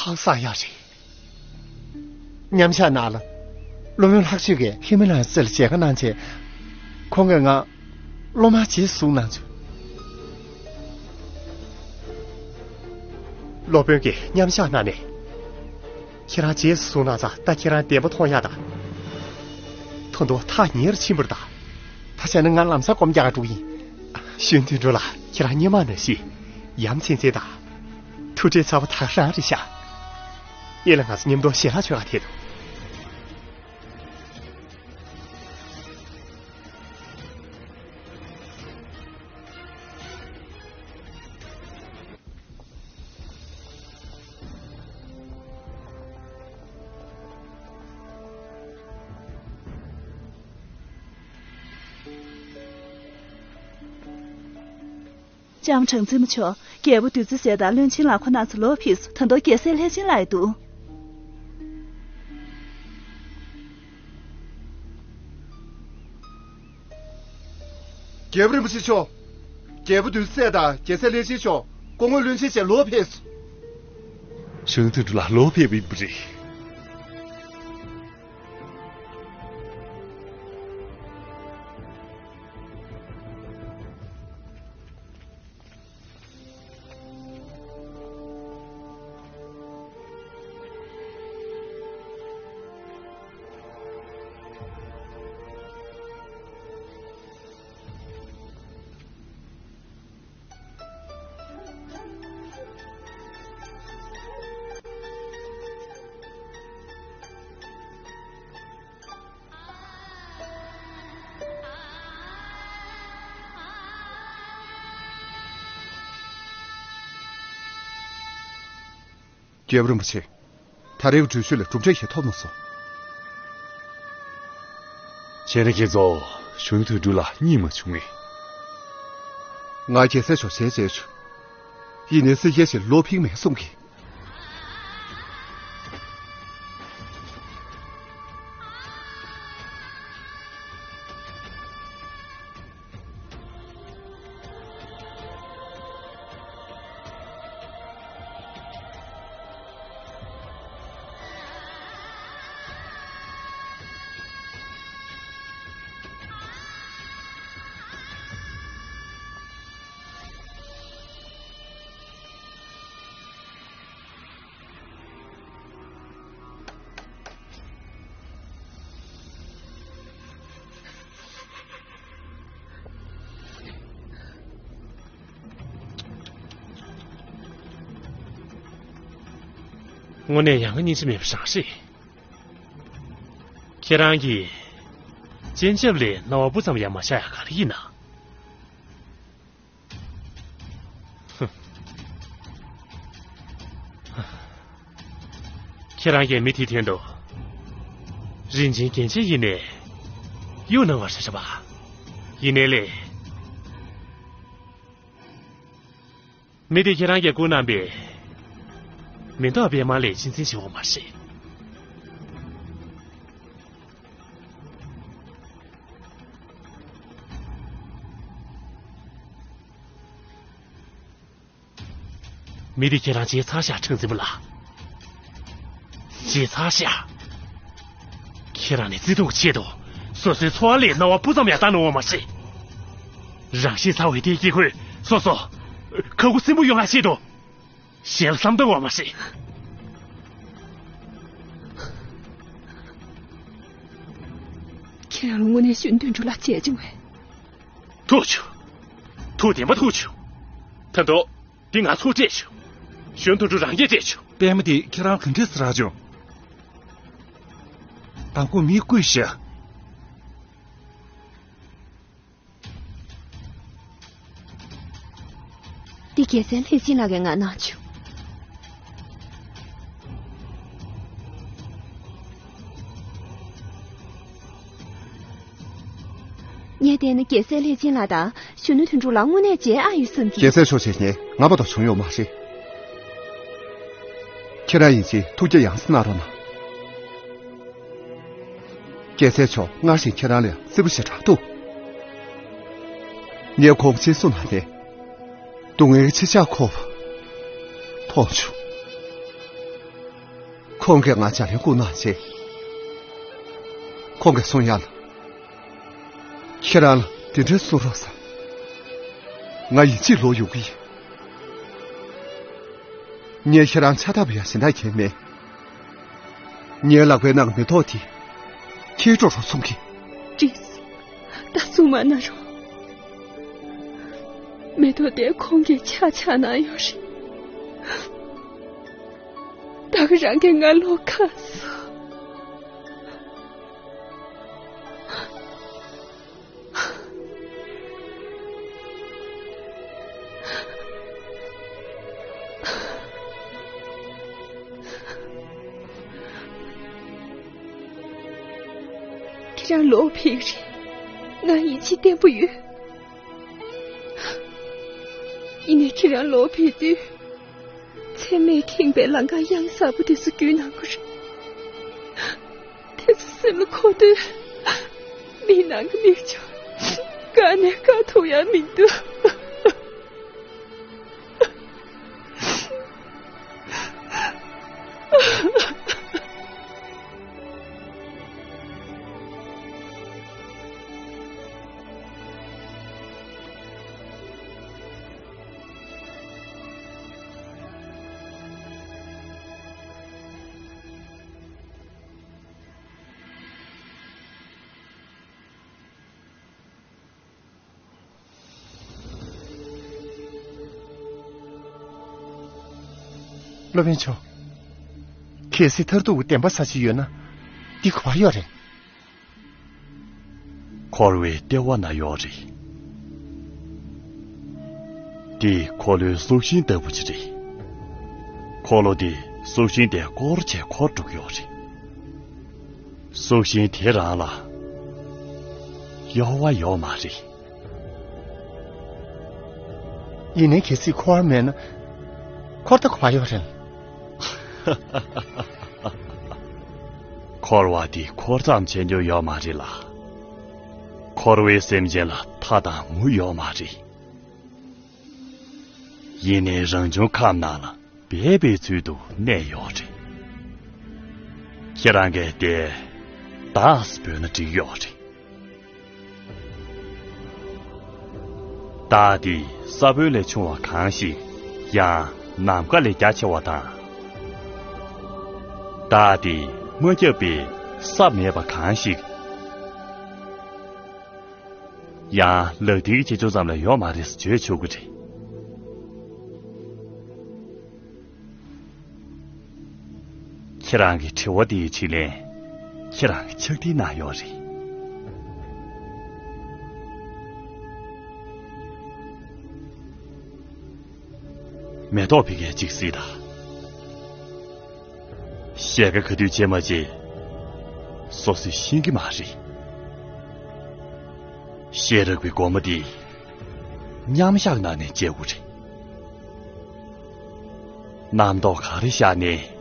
ཧང་སང་ཡག་རེད། མཉམ་བཞག་ནང་ལ། སློབ་དཔོན་ལྷག་སྤྱོད་ཀྱིས་ཧི་མ་ལ་ཡའི་རྩེ་ལ་མཇལ་ཁ་གནང་རྗེས། ཁོང་གིས་ང་སློབ་མར་རྗེས་སུ་བཟུང་གནང་བྱུང་། སློབ་དཔོན་གྱིས་མཉམ་བཞག་གནང་ནས། ཁྱེད་རང་རྗེས་སུ་བཟུང་གནང་ཙང་ད་ཁྱེད་རང་བདེན་པ་མཐོང་ཡག་དང་། ད་དུང་ཐག་ཉེ་རུ་ཕྱིན་པར་གདའ། ད་བྱས་ན་ང་ལམ་སང་སྒོམ་རྒྱག་ག་འགྲོ་གི་ཡིན། གཞོན་དོན་གྲུབ་ལགས། ཁྱེད་རང་སྔོན་མ་ནང་བཞིན་ཡ་མཚན་ཅན་དང་། ཐུགས་ཁྲལ་ཚ་པོ་ད་ག་རང་རེད་ཤག། ཨེ་ལ། ང་ཚོ་མཉམ་དུ་ཞལ་ལག་མཆོད་ག་ཐད་དོ། ལྕམ་དྲང་རྩེད་མོ་མཆོག། རྒྱལ་པོ་བདུད་རྩི་ཟས་དང་བློན་ཆེན་ལགས། ཁོང་རྣམ་ཚོ་ལོག་ཕེབས་སོང་། ད་དུང་རྒྱལ་སྲས་ལྷས་བྱིན་ལགས་ཡོད་འདུག། རྒྱལ་པོ་རིན་པོ་ཆེ་མཆོག། རྒྱལ་པོ་བདུད་རྩི་ཟས་དང་རྒྱལ་སྲས་ལྷས་བྱིན་མཆོག། སྐུ་ངོ་བློན་ཆེན་བཅས་ལོག་ཕེབས་སོང་། གཞོན་དོན་གྲུབ་ལགས་ལོག་ཕེབས་པ་ཡིན་པ་རེད། རྒྱལ་པོ་རིན་པོ་ཆེ། ད་རེས་ཀྱི་འགྲུལ་བཞུད་ལ་གྲུབ་འབྲས་ཞིག་ཐོབ་མ་སོང་། ཁྱེད་རང་ཁྱེད་ཚོ་གཞོན་དོན་གྲུབ་ལ་གཉིད་མ་བྱུང་ངས། ང་རྒྱལ་སྲས་མཆོག་ཞལ་མཇལ་བྱུང་། ཡིན་ནའི་སྲིད་རྒྱལ་ཞིག་ལོག་ཕེབས་མེད་གསུང་གི། དངོས་གནས་ཡང་སྙིང་རྗེ་མེད་པ་རང་རེད། ཁྱེད་རང་གིས་སྤྱན་ཆབ་ལས་སྣང་བ་སྤུ་ཙམ་ཡང་མ་བཞག་ཡ་ག་རེ་ཡིན་ན། ཁྱེད་རང་གིས་མི་དེའི་དོན་དུ་རིན་ཆེན་རྒྱན་ཆ་ཡིན་ནའི་གཡུག་གནང་བ་རེད་པ། ཡིན་ནའི་ལས། མི་དེ་ཁྱེད་རང་གིས་བསྐུར་གནང་པའི་མེ་ཏོག་པད་མ་ལས་གཅེས་འཛིན་བྱེད་འོས་མ་རེད། མི་དེ་ཁྱེད་རང་བརྗེད་ཚར་ཤག་ཁྲེང་ཙི་པུ་ལགས། བརྗེད་ཚར་ཤག་ཁྱེད་རང་ནི་བརྩེ་དུང་གི་ཆེད་དུ་སོ་སོའི་འཚོ་བ་ལས་སྣང་བ་སྤུ་ཙམ་ཡང་བལྟ་གནང་འོས་མ་རེད། རང་ཤི་ཚར་བའི་དེའི་དཀྱིལ་འཁོར་སོ་སོ་ཁ་ཁུ་སིམ་པོ་ཡོང་ཡ་ཆེད་དུ་ཞལ་བསམ་བཏང་འོས་མ་རེད། ཁྱེད་རང་ལ་དངོས་གནས་གཞོན་དོན་གྲུབ་ལ་བྱས་བྱུང་བས། ཐུགས་རྗེ་ཆེ། ཐུགས་བདེན་པ་ཐུགས་རྗེ་ཆེ། ད་དུང་འདི་ང་ཚོ་སྤྲད་ཆོག་གཞོན་དོན་གྲུབ་རང་གིས་སྤྲད་ཆོག་པད་མ་དེ་ཁྱེད་རང་ག་འདྲས་སེ་རག་བྱུང་། དང་པོ་མིས་བརྐུས་ཤག་འདི་རྒྱལ་སྲས་ལྷས་བྱིན་ལགས་ཀྱིས་ང་གནང་བྱུང་། ངས་བལྟས་ན་རྒྱལ་སྲས་ལྷས་བྱིན་ལགས་དང་གཞོན་ནུ་དོན་གྲུབ་ལགས་དངོས་གནས་མཇལ་ཨ་ཡོད་བསམ་གྱི། རྒྱལ་སྲས་མཆོག་མཇལ་མཁན་ང་མ་གཏོགས་བྱུང་ཡོད་མ་རེད། ཁྱེད་རང་ཡིན་ཕྱིན་ཐུགས་རྗེ་ཡང་སེ་གནང་རོགས་གནང་། རྒྱལ་སྲས་མཆོག་སྔར་བཞིན་ཁྱེད་རང་ལ་བརྩེ་པོ་ཞེ་དྲག་འདུག་ངས་ཁོང་གཅིག་གསུང་གནང་ནས་སྡུག་བསྔལ་གྱི་ཕྱི་ལྕགས་འཁོར་བ་མཐོང་བྱུང་། ཁོང་གིས་ང་ལྗགས་ལན་བསྐུར་གནང་རྗེས། ཁོང་གིས་གསུང་ཡག་ལ། ཁྱེད་རང་ལ་དེ་འདྲའི་གསུང་རོགས་ཟེར། ང་ཡིན་གཅིག་ལོག་ཡོང་གི་ཡིན། ངས་ཁྱེད་རང་ཕྱག་བཏབ་པ་ཡང་གཞན་དག་གིས་མེད། ངའི་ལག་པའི་ནང་གི་མེ་ཏོག་དེ་ཁྱེད་སྤྲོད་རོགས་གསུང་གི། ཀྲིས། ད་གསུང་མ་གནང་རོགས། མེ་ཏོག་དེ་ཁོང་གིས་ཕྱག་ཕྱག་གནང་ཡོད་རེད། ད་ག་རང་གིས་ང་ལོག་ཁ་གསོ། ཁྱེད་རང་ལོག་ཕེབས་རེད། ང་ཡིད་ཆེས་བརྟན་པོ་ཡོད། ཡིན་ནའི་ཁྱེད་རང་ལོག་ཕེབས་དུས། ཚེར་མས་ཁེངས་པའི་ལམ་ཁ་གཡང་གཟར་པོ་དེ་ཚོ་བརྒྱུད་གནང་དགོས་རེད། དེ་ཚོ་སེམས་ལ་འཁོར་དུས། མིག་ནང་གི་མིག་ཆུ་བཀག་ནས་བཀག་ཐུབ་ཡ་མི་འདུག་སློབ་དཔོན་མཆོག་གལ་སྲིད་མཐར་ཐུག་གི་བདེན་པ་གསལ་རྒྱུ་ཡོད་ན། འདི་ག་པར་ཡོད་རེད། འཁོར་བའི་ལྟེ་བ་ན་ཡོད་རེད། འདི་འཁོར་ལོའི་གཟུགས་ཤིང་ལྟ་བུ་ཅིག་རེད། འཁོར་ལོ་འདི་གཟུགས་ཤིང་དེ་སྐོར་བྱས་འཁོར་འགྲོ་གི་ཡོད་རེད། གཟུགས་ཤིང་དེ་རང་ལ་གཡོ་བ་ཡོད་མ་རེད། ཡིན་ནའི་གལ་སྲིད་འཁོར་བ་མེད་ན། འཁོར་ད་ག་པར་ཡོད་རེད། འཁོར་བ་འདི་འཁོར་ཙམ་བྱེད་རྒྱུ་ཡོད་མ་རེད་ལ། འཁོར་བའི་སེམས་ཅན་ལ་མཐའ་དང་མུ་ཡོད་མ་རེད། ཡིན་ནའི་རང་བྱུང་ཁམས་ནང་ལ་སྦས་པའི་ཚུལ་དུ་གནས་ཡོད་རེད། ཁྱེད་རང་གིས་དེ་བདག་ཟེར་འབོད་ན་འགྲིག་ཡོད་རེད། བདག་འདི་ས་བོན་ལས་ཆུང་བ་གང་ཞིག་ཡང་ནམ་མཁའ་ལས་རྒྱ་ཆེ་བ་དང་། བདག་འདི་མ་ཁྱབ་པའི་ས་མེད་པ་གང་ཞིག་ཡང་ལག་མཐིལ་གྱི་ཆེ་ཆུང་ཙམ་ལས་ཡོད་མ་རེད་ཟེར་བརྗོད་ཆོག་གི་རེད། ཁྱེད་རང་གི་དྲི་བ་དེའི་དྲིས་ལན་ཁྱེད་རང་གི་ཕྱག་བྲིས་ནང་ཡོད་རེད། མེ་ཏོག་ཕ་གིར་ཅིག་གཟིགས་དང་། ཞལ་ཁ་ག་དུས་བྱེད་མ་བྱེད་སོ་སོས་ཤེས་ཀྱི་མ་རེད། ཤེས་རིག་པའི་སྒོ་མོ་དེ་མཉམ་བཞག་ནང་ནས་འབྱེད་དགོས་རེད། རྣམ་རྟོག་ག་རེ་བཞག་ནས་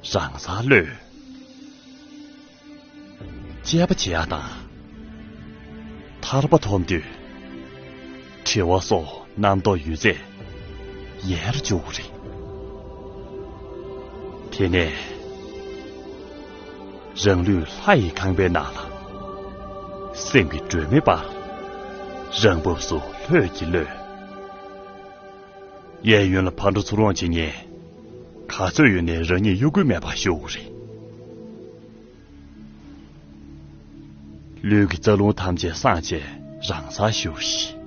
རང་སར་གློད། དཔྱད་པ་བྱེད་ཡག་དང་། ཐར་པ་ཐོབ་དུས། དྲི་བ་སོགས་རྣམ་རྟོག་ཡོད་ཚད་ཡལ་འཇུག་གི་རེད། དེ་ནས་རང་ལུས་ལྷ་ཡི་ཁང་པའི་ནང་ལ། སེམས་ཀྱི་སྒྲོན་མེ་སྤར། རང་བབས་སུ་ལྷོད་ཀྱིས་གློད། གཡས་གཡོན་ལ་ཕར་འགྲོ་ཚུར་འོང་བྱེད་མཁན་ག་ཚོད་ཡོད་ནའི་རང་ཉིད་གཡོ་འགུལ་མེད་པར་བཞུགས་དགོས་རེད། ལུས་ཀྱི་རྩ་རླུང་ཐམས་ཅད་སངས་བྱས་རང་སར་བཞུགས་ཤིག།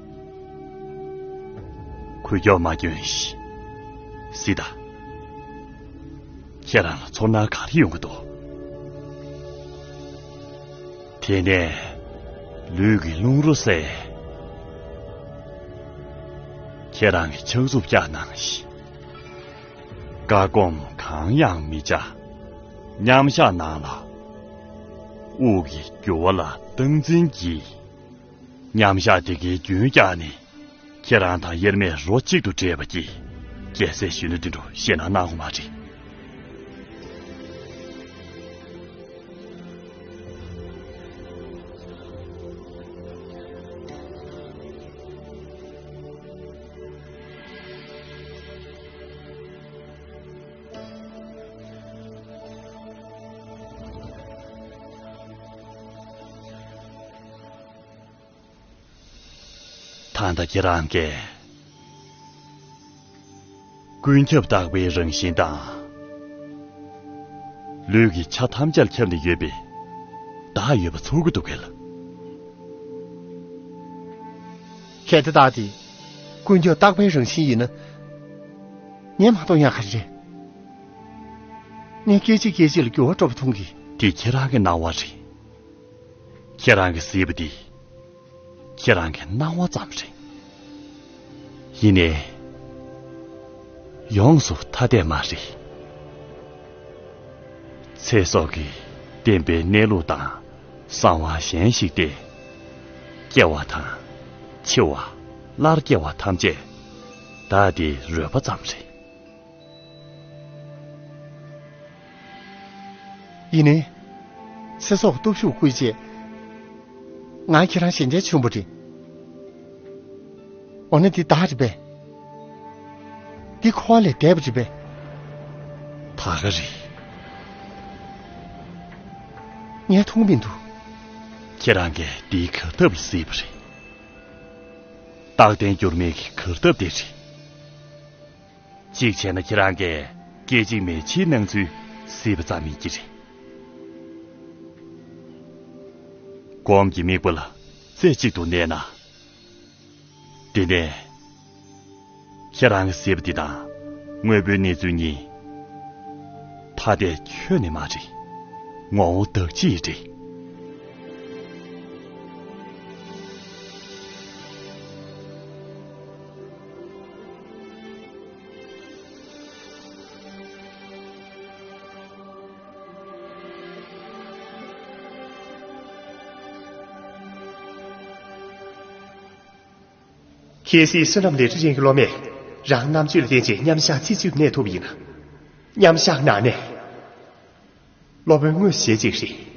འགུལ་སྐྱོད་མ་སྐྱོན་ཞིག། གཟིགས་དང་། ཁྱེད་རང་ལ་ཚོར་སྣང་ག་རེ་ཡོང་གི་འདུག། དེ་ནས་ལུས་ཀྱི་རླུང་རོ་བསལ། ཁྱེད་རང་གི་ཕྱག་མཛུབ་བཀྱག་གནང་ཞིག། བཀའ་སྒོམ་གང་ཡང་མི་བྱ། མཉམ་བཞག་ནང་ལ། དབུགས་ཀྱི་རྒྱུ་བ་ལ་སྟངས་འཛིན་གྱིས། མཉམ་བཞག་དེ་གའི་རྒྱུན་བསྐྱངས་ནས། ཁྱེད་རང་དང་དབྱེར་མེད་རོ་གཅིག་ཏུ་འདྲེས་པ་གྱིས། རྒྱལ་སྲས་གཞོན་ནུ་འདི་འདྲ་ཞེད་སྣང་གནང་དགོས་མ་རེད། ད་ལྟ་ཁྱེད་རང་གིས་ཀུན་ཁྱབ་རྟག་པའི་རང་བཞིན་དང་། ལུས་ཀྱི་ཆ་ཐམས་ཅད་ཁྱབ་ནས་ཡོད་པའི་བདག་ཡོད་པ་ཚོར་གྱི་འདུག་གས། གལ་ཏེ་བདག་དེ་ཀུན་ཁྱབ་རྟག་པའི་རང་བཞིན་ཡིན་ན། ངས་མ་གཏོགས་ཡང་ག་རེ་རེད། ངས་སྐད་ཅིག་སྐད་ཅིག་ལ་འགྱུར་བ་འགྲོ་བ་མཐོང་གི། དེ་ཁྱེད་རང་གི་སྣང་བ་རེད། ཁྱེད་རང་གིས་གཟིགས་པ་འདི་ཁྱེད་རང་གི་སྣང་བ་ཙམ་རེད། ཡིན་ནའི་ཡོངས་སུ་ཐ་དད་མ་རེད། ཚེ་སྲོག་གིས་བརྟེན་པའི་གནས་ལུགས་དང་གསང་བ་གཞན་ཞིག་སྟེ། སྐྱེ་བ་དང་། འཆི་བ། སླར་སྐྱེ་བ་ཐམས་ཅད་བདག་དེའི་རོལ་པ་ཙམ་རེད། ཡིན་ནའི། ཚེ་སྲོག་སྟོབས་ཤུགས་བསྐུལ་རྗེས། ང་ཁྱེད་རང་ཞལ་མཇལ་བྱུང་བ་རེད། འོ་ན་འདི་བདག་རེད་པས། འདི་འཁོར་བ་ལས་འདས་པ་རེད་པས། ད་ག་རེད། ངས་མཐོང་མི་འདུག། ཁྱེད་རང་གིས་འདིའི་གར་སྟབས་ལ་གཟིགས་པ་རེད། རྟག་བརྟན་འགྱུར་མེད་ཀྱི་གར་སྟབས་དེ་རེད། གཅིག་བྱས་ན་ཁྱེད་རང་གིས་སྐད་ཅིག་མའི་ཕྱིའི་སྣང་ཚུལ་གཟིགས་པ་ཙམ་ཡིན་གྱི་རེད། སྒོམ་གྱི་དམིགས་པ་ལ་རྩེ་གཅིག་ཏུ་གནས་ན། དེ་ནས་ཁྱེད་རང་གིས་གཟིགས་པ་འདི་དང་དངོས་པོའི་གནས་ཚུལ་གཉིས་ཐ་དད་ཁྱོན་ནས་མ་རེད། ངོ་བོ་དག་ཅིག་རེད། ཁྱེད་སྲིད་བསོད་ནམས་ལས་འཕྲོ་ཅན་གྱི་སློབ་མས་རང་རྣམ་དཔྱོད་ལ་བརྟེན་བྱས་མཉམ་བཞག་ཚེ་གཅིག་གནས་ཐུབ་པ་ཡིན་ན། མཉམ་བཞག་ནང་ནས། སློབ་དཔོན་དངོས་ཞེ་གཅིག་རེད།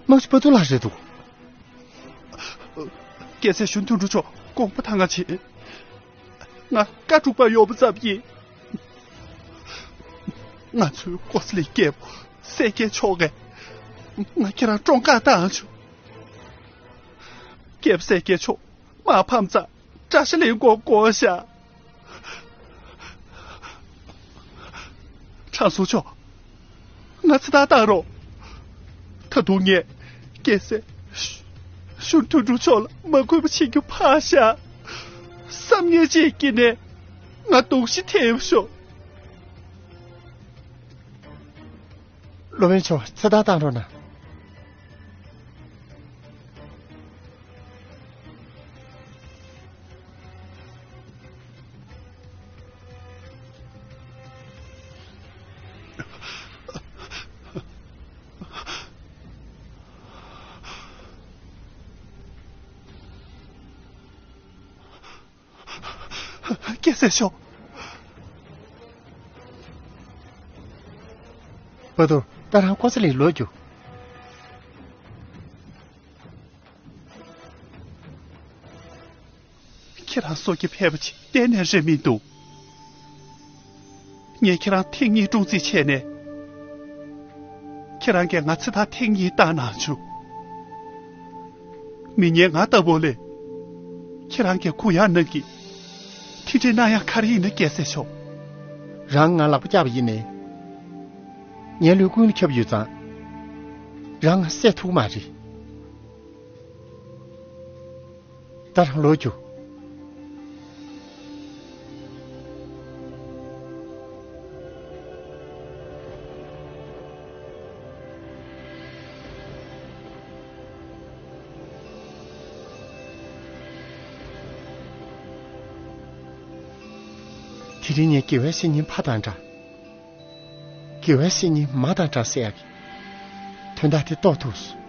དམག་སྤྱི་པ་ཏུ་ལགས་རེད་འདུག་རྒྱལ་སྲས་གཞོན་དུད་འགྲོ་མཆོག་དགོངས་པ་དྭངས་པ་བྱེད། ང་བཀའ་སྒྲུབ་པར་ཡོང་བ་ཙམ་ཡིན། ང་ཚོའི་ཀོ་ས་ལི་རྒྱལ་པོ་སེ་རྒྱལ་མཆོག་གིས་ང་ཁྱེད་རང་བཀྲོངས་བཀའ་བཏང་བྱུང་། རྒྱལ་པོ་སེ་རྒྱལ་མཆོག་དམག་ཕམ་ཙང་དགྲ་ཤ་ལེན་དགོས་དགོངས་བཞག་དྲང་སྲོང་མཆོག་ང་ཚེ་ཐར་བཏང་རོགས། ད་དུང་ངས་རྒྱལ་སྲས་གཞོན་དུད་འགྲོ་མཆོག་ལ་མ་གུས་པ་བྱེད་རྒྱུ་ཕར་བཞག་བསམ་ངན་ཅིག་བགྱིས་ནས་ང་སྡུག་ཤི་ཐེབས་ཤོག་སློབ་དཔོན་མཆོག་ཚེ་ཐར་བཏང་རོགས་གནང་། རྒྱལ་སྲས་མཆོག་བ་དུ་ད་རང་ཀོ་ས་ལི་ལོག་རྒྱུགས། ཁྱེད་རང་སྲོག་གི་ཕལ་པ་ཅིག་གཏན་ནས་རེད་མི་འདུག་ངས་ཁྱེད་རང་ཐེངས་གཉིས་བཀྲོངས་རྩིས་བྱས་ནས། ཁྱེད་རང་གིས་ང་ཚེ་ཐར་ཐེངས་གཉིས་བཏང་གནང་བྱུང་། མི་ངན་ང་ལྟ་བུ་ལ་ཁྱེད་རང་གིས་གུ་ཡངས་གནང་གི། དེ་འདྲའི་གནང་ཡག་ག་རེ་ཡིན་ན། རྒྱལ་སྲས་མཆོག་རང་ང་ལག་པ་བཀྱགས་པ་ཡིན་ནའི། ངའི་ལུས་ཀུན་ལ་ཁྱབ་ཡོད་ཙང་། རང་ང་བསད་ཐུབ་མ་རེད། ད་རང་ལོག་རྒྱུགས། དེ་རིང་ངས་དགེ་བའི་བཤེས་གཉེན་ཕ་དང་འདྲ། དགེ་བའི་བཤེས་གཉེན་མ་དང་འདྲ་ཟེར་ཡག་གི་དོན་དག་དེ་རྟོགས་ཐུབ་སོང་།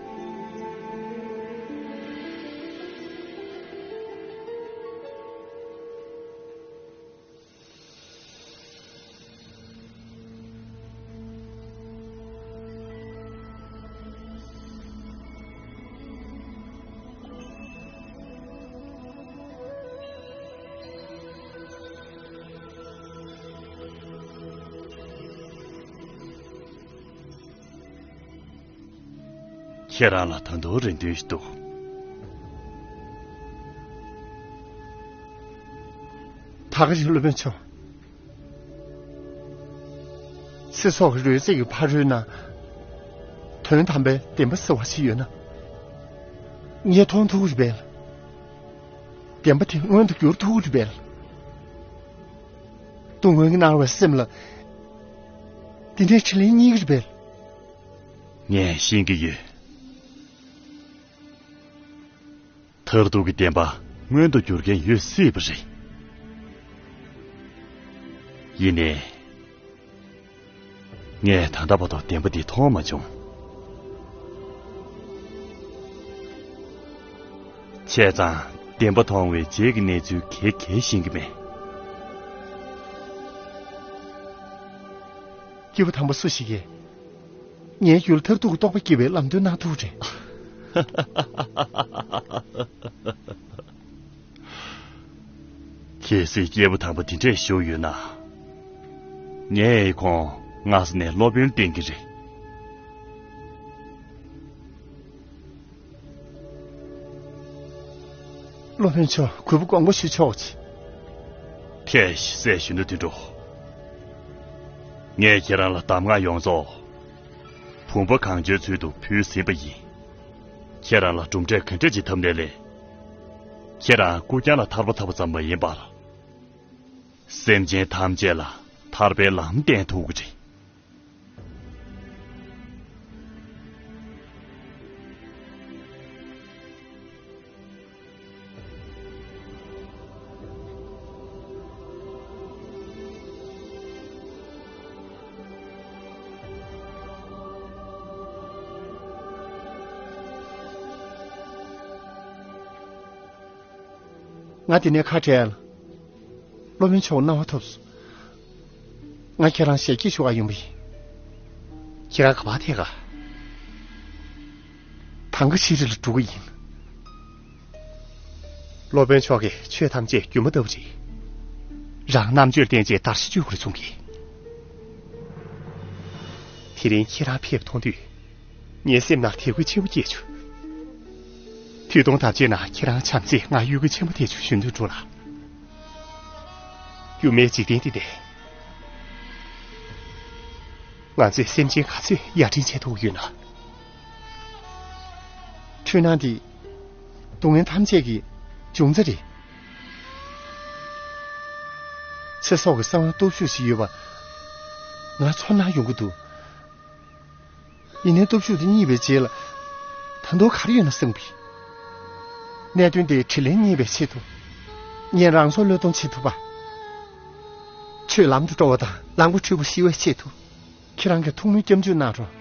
ཁྱེད་རང་ལ་ད་དུང་རེ་འདུན་ཞིག་འདུག་ད་ག་རེ་སློབ་དཔོན་མཆོག་ཚེ་སྲོག་གི་རོལ་རྩེད་ཀྱི་ཕ་རོལ་ན། དོན་དམ་པའི་བདེན་པ་ཟེར་བ་ཞིག་ཡོད་ན། ངས་མཐོང་ཐུབ་ཀྱི་རེད་པས། བདེན་པ་དེ་མངོན་དུ་འགྱུར་ཐུབ་ཀྱི་རེད་པས། སྡུག་བསྔལ་གྱིས་མནར་བའི་སེམས་ལ་འདི་འདྲའི་དྲིན་ལན་རྙེད་ཀྱི་རེད་པས། ངས་ཤེས་ཀྱི་ཡོད། མཐར་ཐུག་གི་བདེན་པ་མངོན་དུ་འགྱུར་མཁན་ཡོད་སྲིད་པ་རེད། ཡིན་ནའི། ངས་ད་ལྟ་བར་དུ་བདེན་པ་འདི་མཐོང་མ་བྱུང་། བྱས་ཙང་བདེན་པ་མཐོང་བའི་རྗེས་ཀྱི་གནས་ཚུལ་ག་གེ་ཤེས་ཀྱི་མེད། སྐྱེས་བུ་དམ་པ་སུ་ཞིག་གིས། ངའི་རྒྱུད་ལ་མཐར་ཐུག་གི་རྟོགས་པ་སྐྱེ་བའི་ལམ་སྟོན་གནང་ཐུབ་རེད། གལ་སྲིད་སྐྱེས་བུ་དམ་པ་དེ་འདྲས་བཞུགས་ཡོད་ན། ངས་ཁོང་སྔ་ས་ནས་སློབ་དཔོན་བསྟེན་གྱི་རེད། སློབ་དཔོན་མཆོག་གུས་པ་དགོངས་པ་ཞུ་ཆོག་ཅིག་ཐལ་ཤི་སྲས་གཞོན་ནུ་དོན་གྲུབ། ངས་ཁྱེད་རང་ལ་གདམས་ངག་ཡོངས་རྫོགས། བུམ་པ་གང་བྱོའི་ཚུལ་དུ་ཕུལ་ཟིན་པ་ཡིན། ཁྱེད་རང་ལ་གྲུབ་འབྲས་ག་འདྲ་ཅིག་ཐོབ་ནའི་ལས། ཁྱེད་རང་སྐུ་རྐྱང་ལ་ཐར་པ་ཐོབ་པ་ཙམ་མ་ཡིན་པར། སེམས་ཅན་ཐམས་ཅད་ལ་ཐར་པའི་ལམ་བསྟན་ཐུབ་ཀྱི་རེད། ང་འདི་ནས་ཁ་བྲལ། སློབ་དཔོན་མཆོག་གི་གནང་བ་ཐོབ་སོང་། ང་ཁྱེད་རང་ཞལ་གྱིས་ཞུ་ག་ཡོང་བ་ཡིན། ཁྱེད་རང་ག་པར་ཐད་ག་གང་ག་ཤི་རི་ལ་འགྲོ་གི་ཡིན། སློབ་དཔོན་མཆོག་གིས་ཆོས་ཐམས་ཅད་སྒྱུ་མ་ལྟ་བུ་རེད། རང་རྣམ་དཔྱོད་བསྟན་ཅིང་དར་ཞིང་རྒྱས་དགོས་རེ་གསུང་གི། དེ་རིང་ཁྱེད་རང་ཕེབས་མཐོང་དུས། ངའི་སེམས་ནང་དད་གུས་ཆེན་པོ་སྐྱེས་བྱུང་། ཐོས་དོན་དམ་ཆོས་ནང་ཁྱེད་རང་བྱམས་བརྩེས་ང་གཡོ་འགུལ་ཆེན་པོ་ཐེབས་བྱུང་ཞུ་འདོད་འགྲོ་ལ། སྒྱུ་མའི་འཇིག་རྟེན་འདི་ནས། ང་ཚོས་སེམས་ཅན་ག་ཚོད་ཡར་འདྲེན་བྱེད་ཐུབ་ཡོད་ན། འཁྲུལ་སྣང་འདི་སྡུག་བསྔལ་ཐམས་ཅད་ཀྱི་འབྱུང་རྩ་རེད། ཚེ་སྲོག་གི་གསང་བའི་སྟོབས་ཤུགས་ཤིག་ཡོད་པ་ང་ཚོར་སྣང་ཡོང་གི་འདུག། ཡིན་ནའི་སྟོབས་ཤུགས་དེ་རྙེད་པའི་རྗེས་ལ། ད་དུང་ག་རེ་ཡོད་ན་བསམ་གི། གནད་དོན་དེའི་དྲིས་ལན་རྙེད་པའི་ཆེད་དུ། ངས་རང་སྲོག་བློས་གཏོང་བྱེད་ཐུབ་པ། ཆོས་ལམ་དུ་འགྲོ་བ་དང་ལམ་གྱི་འཁྲུལ་པ་ཞི་བའི་ཆེད་དུ། ཁྱེད་རང་གིས་ཐུགས་སྨོན་སྐྱབས་འཇུག་གནང་རོགས།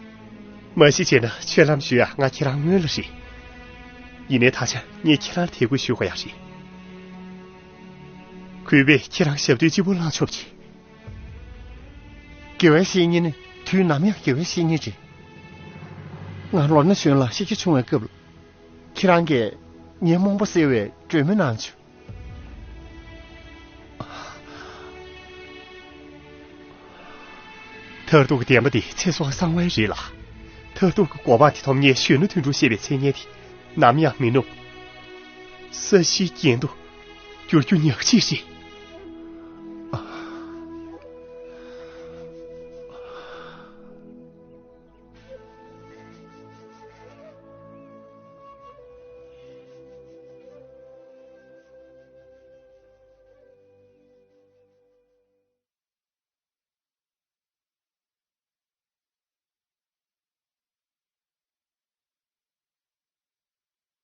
མ་གཞི་བྱས་ན་ཆོས་ལམ་ཞུ་ཡ་ང་ཁྱེད་རང་སྔོན་ལ་རེད། ཡིན་ནའི་ད་ཆ་ངས་ཁྱེད་རང་ལ་དད་གུས་ཞུ་དགོས་ཡ་རེད། གུས་པས་ཁྱེད་རང་ཞབས་རྡོལ་གཅིག་པོ་བླངས་ཆོག་ཅིག། དགེ་བའི་བཤེས་གཉེན་ནི་དུས་ནམ་ཡང་དགེ་བའི་བཤེས་གཉེན་རེད། ང་ལོ་ན་གཞོན་ལ་ཤི་རྒྱུ་བྱུང་བའི་སྐབས་ལ། ཁྱེད་རང་གིས་ངའི་རྨོངས་པ་སེལ་བའི་གྲོས་མོལ་གནང་བྱུང་། མཐར་ཐུག་གི་བདེན་པ་འདི་ཚེ་སྲོག་གསང་བའི་རེད་ལ། མཐར་ཐུག་གི་གོ་འཕང་དེ་ཐོབ་ངེས་གཞོན་ནུ་དོན་གྲུབ་ཞེས་པའི་མཚན་སྙན་དེ་ནམ་ཡང་མི་ནུབ། ས་གཞིའི་རྒྱན་དུ་འགྱུར་རྒྱུ་ཉག་གཅིག་རེད།